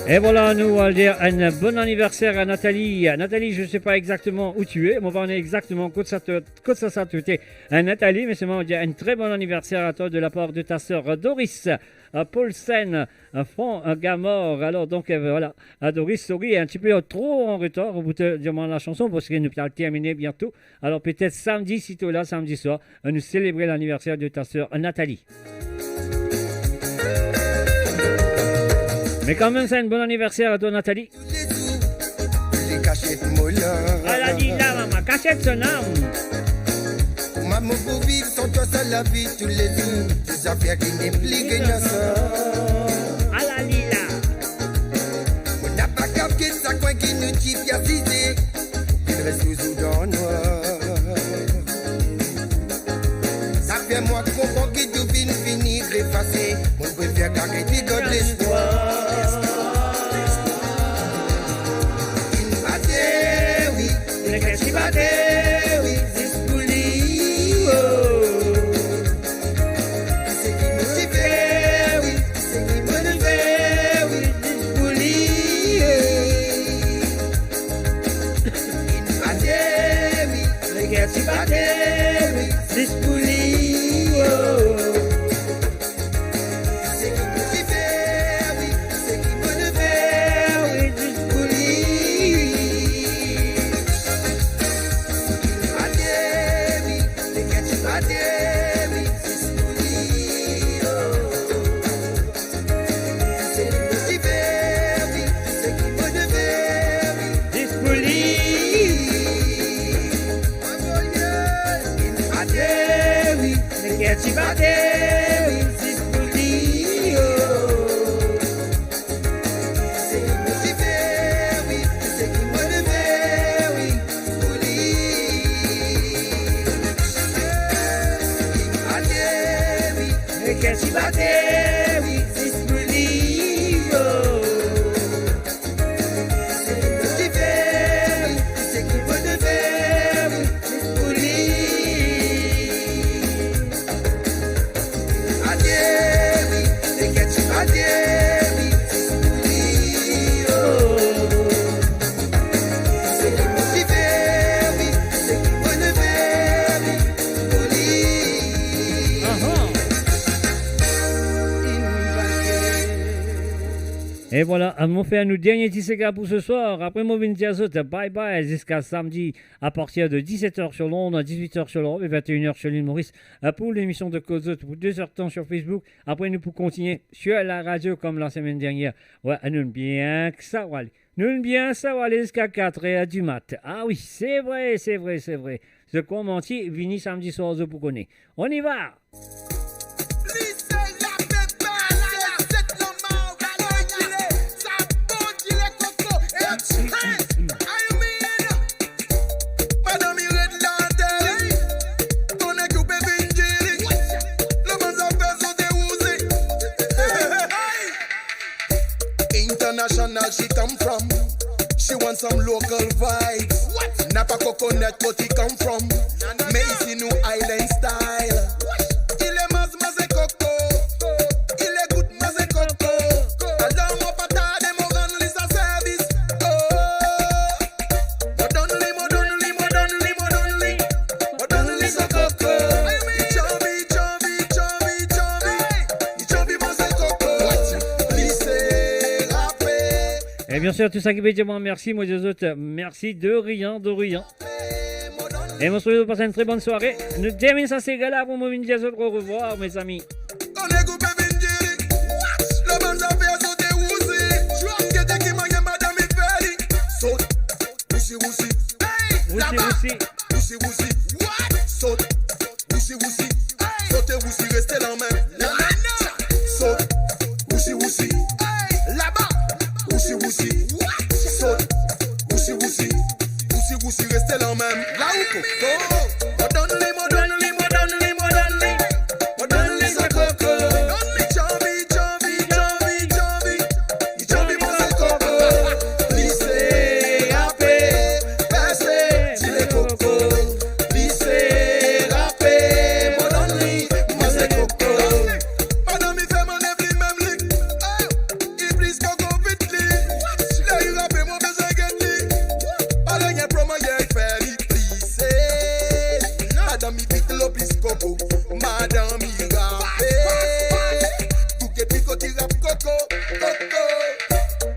E vwala, nou al dir enn bon aniverser a Nathalie. Nathalie, je sais pas exactement où tu es, mo pa kone exakteman kot sa to, kot sa, sa to ete, hein, Nathalie, me selman dir enn tre bon aniverser a twa de la part de ta sœur Doris, euh, Paulsen, euh, Fran, euh, Gamor. Alors donc, euh, voilà, euh, Doris, sorry, un petit peu trop en retard pour te demander la chanson, parski nou pou al termine biento. Alors peut-être samedi, si to la, samedi soir, euh, nou selebre laniverser de ta sœur Nathalie. Me kanmem, sa enn bon aniverser a twa, Nathalie. Toulezour, li kasiet mo la. Ala li la, mama, kasiet so nam. Kouma mo pou viv san twa sa lavi toulezour, tou zafer ki nepli gagn sa. Ala li la. Mo napa kav get sa kwin ki nou ti pe asize, ki res touzour dan nwar. Sa fer mwa konpran ki tou finn fini efase. Mo prefer gard lespwar. Inn bate, wi, leker ti bate, wi, zis pou li, oh. Seki mo ti fer, wi, seki mo neve, wi, zis pou li, eh. Inn bate, wi, leker ti bate, wi, zis pou li, oh. Seki mo ti fer, wi, seki mo neve, wi, zis pou li. Inn bate, wi, leker ti bate, wi, zis pou li, oh. Seki mo ti fer, Bate, wi, zis pou li, oh. Seki mo ti fer, wi, seki mo ti fer, wi, pou li. Bate, wi, leker ti bate, wi, zis pou li, oh. Seki mo ti fer, seki mo ti fer, pou li. Bate, wi, leker ti bate, wi, pou li, oh. Seki mo ti fer, seki mo ti fer, pou li. Aha. E vwala, mo fer nou dernie ti sega pou seswar. Apre mo vinn dir zot bye bye ziska samdi, à partir de dix-sept heures sur l'onde, dix-huit heures sur l'Europe et vingt et une heures sur l'île Maurice, euh, pour l'émission de Kozo, pour deux heures de temps sur Facebook. Apre nou pou kontinie sur la radio comme la semaine dernière. Wi, nou bien sava ale. Nou bien sava ale ziska quatre heures du mat. Ah wi, se vre, se vre, se vre. Zot krwar manti, vini samdi swar, zot pou kone. On y va! International she come from. She want some local vibes. What? Napa coconut kot li come from. Me isi nou island style. What? Il est maz, maze koko. Il est good, maze koko. Alors mo pa tarde, mo rann li sa servis. Oh. Mo donn li, mo donn li, mo donn li, mo donn li. Mo donn li so koko. Li ti anvi, ti anvi, ti anvi, ti anvi. Li ti anvi manze koko. Li se rape. E bien sir, tou sa ki pe dir mwa mersi, mo dir zot mersi de rien, de rien. E mo swet zot pas enn tre bonn sware. Nou terminn sa sega la, apre mo vinn dir zot orevwar, mezami. Kone koupe vinn diri. Labann zafer sote wousi. Gete ki mannyer madanm li fer li. Sot, wousi, wousi. Hey, wousi, laba. Wousi, wousi. What? Sot, wousi, wousi. Hey. Sote wousi, reste lanmenm. Sot, wousi, wousi. Hey, laba. Wousi, wousi. What? Sot, wousi, wousi. Wousi, wousi, reste lanmenm. La ou koko. Mo donn li, mo donn li, mo donn li, mo donn li. Mo donn li so koko. Li ti anvi, ti anvi, ti anvi, ti anvi. Li ti anvi manze koko. Li se rape, pese, ti le koko. Li se rape, mo donn li manze koko. Madanm li fer mannev li mem li. Oh, li plis koko vit li. Ler li rape, mo bezwin get li. Pa nanye pran mannyer fer li plise. Madanm li vit lo plis koko. Madanm li rape. Pou get li kot li rap koko, koko.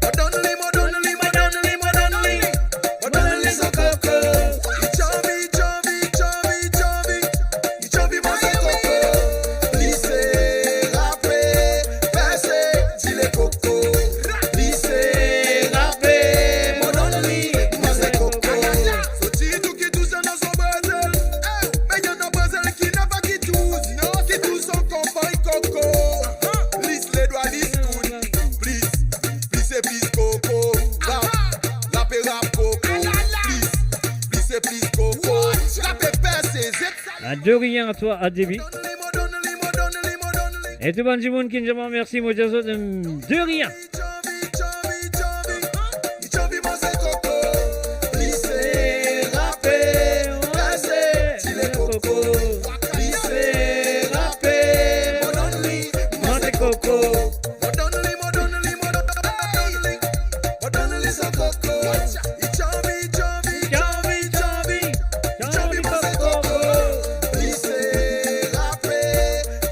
Mo donn li, mo donn li, mo donn li, mo donn li. Mo donn li so koko. Li ti anvi, ti anvi, ti anvi, ti anvi. Li ti anvi manze koko. Li se rape, pese, ti le koko. Li se rape, mo donn li manze koko. Soti tou ki tous ann so brezel. Eh, me ena brezel ki napa ki tous. Non, ki tous ann konpagn koko. Lis ledwa, lis koud. Plis, plis e plis koko. Rap, rape rap koko. Plis, plis e plis koko. Rape pese, zet. Ah, de rien à toi, à Déby. E tou bann dimoun ki dir mwa mersi, mo dir zot, hum, de rien. Manze koko. Li ti anvi, ti anvi, ti anvi, ti anvi manze koko. Li se rape,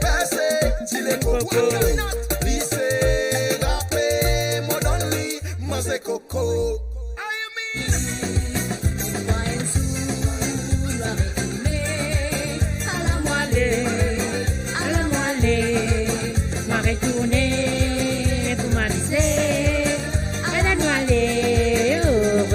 pese, ti le koko. Li se rape, mo donn li manze koko. Ala mo ale, ala mo ale, mo retourne pou mo ale. Ala mo ale, oh,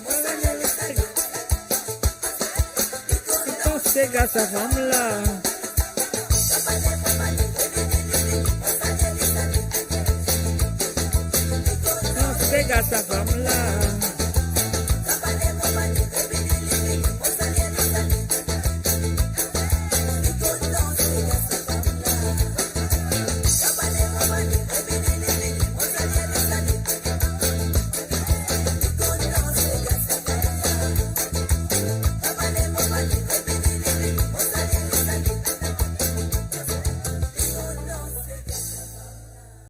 Panse gras sa fam la. Panse gras sa fam